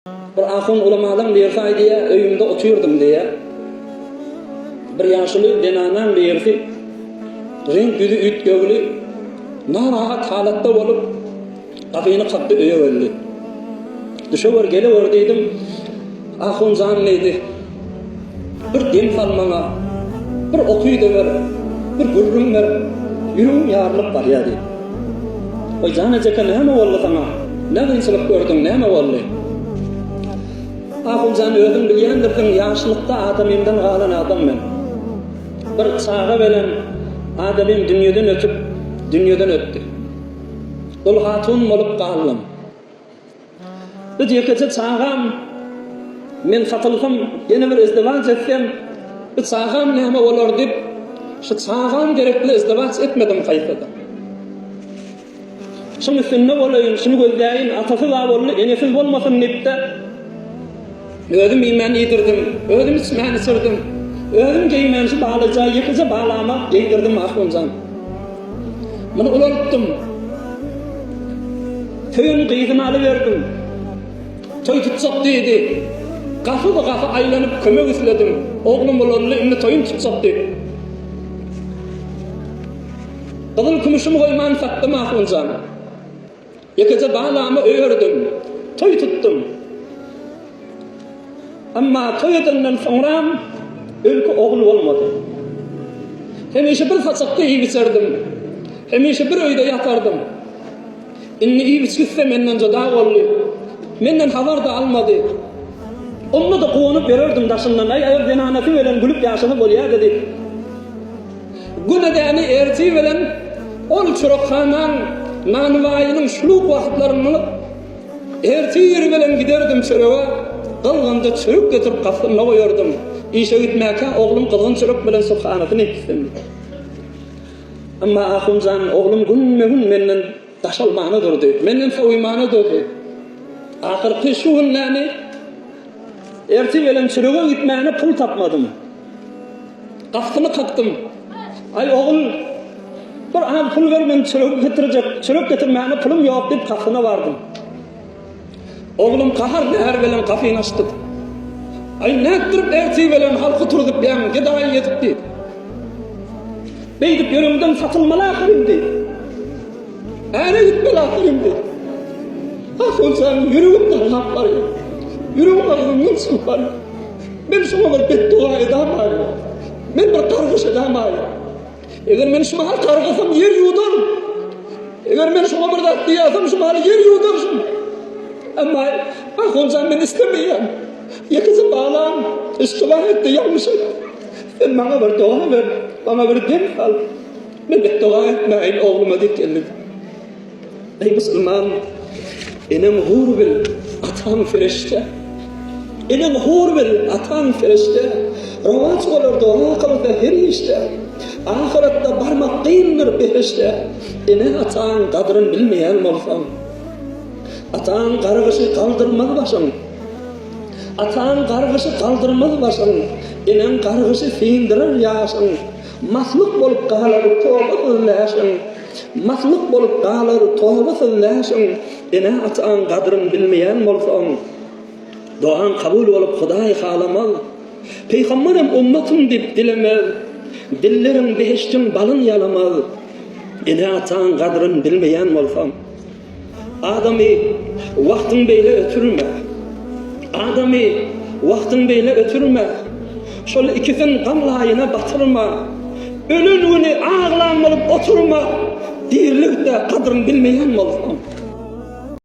Bir ahun ulamalaň birisi aýdýar, öýümde otyrdym diýýär. Bir ýaşuly zenanaň birisi reňk ýüzi üýtgewli, narahat halatda bolup, gapyny kakdy öýe geldi. Düşewer, gelewer diýdim. Ahun jan diýdi. Bir dem sal maňa, bir okyda ber, bir gürrüň ber, ýüregim ýarylyp barýar diýdi. Oý jan ejeke näme boldy saňa? Ne kynçylyk gördüň, näme boldy? Ahun jan özüň bilýändirsiň, ýaşlykda adamymdan galan adam men. Bir çaga beren adamym dünýeden ötüp, dünýeden ötdi. Dul hatun bolup galdym. Bir ýekeje çagam, men satylsam, ýene bir izdiwaç etsem, bu çagam näme bolar diýip, şu çagam gerekli izdiwaç etmedim haýsada. Şuň üstünde bolaýyn, şuny gözläýin, atasyz-a boldy, enesiz bolmasyn diýip-de, özüm iýmän iýdirdim, özüm içmän içirdim, özüm geýmän şu balaja, ýekeje balama geýdirdim ahunjan. Muny ulaltdym. Söýen gyzyny alyberdim. Toý tutjak diýdi. Gapyba-gapy aýlanyp kömek isledim. Oglum ulaldy, indi toýuny tutjak diýip. Gyzyl-kümüşimi goýman satdym ahunjan. Ýekeje balamy öýerdim. Toý tutdum. Emma toý edenden soňram öňki ogul bolmady. Hemişe bir saçakda iýip-içerdim. Hemişe bir öýde ýatardym. Indi iýip-içgisi-de menden jyda boldy. Menden habar-da almady. Onda-da guwanyp ýörerdim daşyndan, Aý, öz zenanasy bilen gülüp ýaşasa bolýa-da diýip. Gün edäni ertir bilen ol çörekhanaň nanwaýynyň şuluk wagtlaryny Ertir bilen giderdim çörege, gyzgynja çörek getirip gapysynda goýardym. Işe gitmäkä oglum gyzgyn çörek bilen subhanasyny etsin. Emma Ahunjan oglum günbe-gün menden daşalmana durdy, menden sowymana durdy. Ahyrky şu günläni ertir bilen çörege gitmäne pul tapmadym. Gapysyny kakdym. Aý ogul, bir az pul ber men çörek getirjek, çörek getirmäne pulum ýok diýip gapysyna bardym. Oglum gahar-zäher bilen gapyny açdy. Aý nätdirip ertir bilen halky turzup ýaň, gedaý ýetip diýdi. Beýdip ýöreňden satylmaly ahyryn diýdi. Äre gitmeli ahyryn diýdi. Ah, onsoň ýüregim dargap barýar. Ýüregim agzymdan çykyp barýar. Men şuňa bir betdoga edamaýyn. Men bir gargyş edamaýyn. Eger men şu mahal gargasam ýer ýuwdar. Eger men şuňa bir zat diýýäsem şu mahal ýer ýuwdar şum. Emma Ahunjan men islemeýän. Ýekeje balam iştibah etdi, ýalňyş etdi. Sen maňa bir doga ber, maňa bir dem sal. Men betdoga etmäýin ogluma diýip geldim. Eý musulman, eneň hur bil, ataň ferişde. Eneň hur bil, ataň ferişde. Rowaç bolar doga kylsa her işde. Ahyretde barmak kyndyr behişde. Ene-ataň gadryn bilmeýän bolsaň. Ataň gargyşy galdyrmaz başyň. Ataň gargyşy galdyrmaz başyň. Eneň gargyşy syndyrar ýaşyň. Maslyk bolup galar tobasyz läşiň. Maslyk bolup galar tobasyz läşiň, Ene-ataň gadryn bilmeýän bolsaň, Dogaň kabul bolup Hudaý halamaz, Pygamberem ummatym diýip dilemez, Dilleriň behişdiň balyn ýalamaz, Ene-ataň gadryn bilmeýän bolsaň. Adamy wagtyň beýle ötürme. Adamy wagtyň beýle ötürme. Şol ikisin gam laýyna batyrma. Ölen güni aglan bolup oturma. Dirilikde gadryn bilmeýän bolsaň.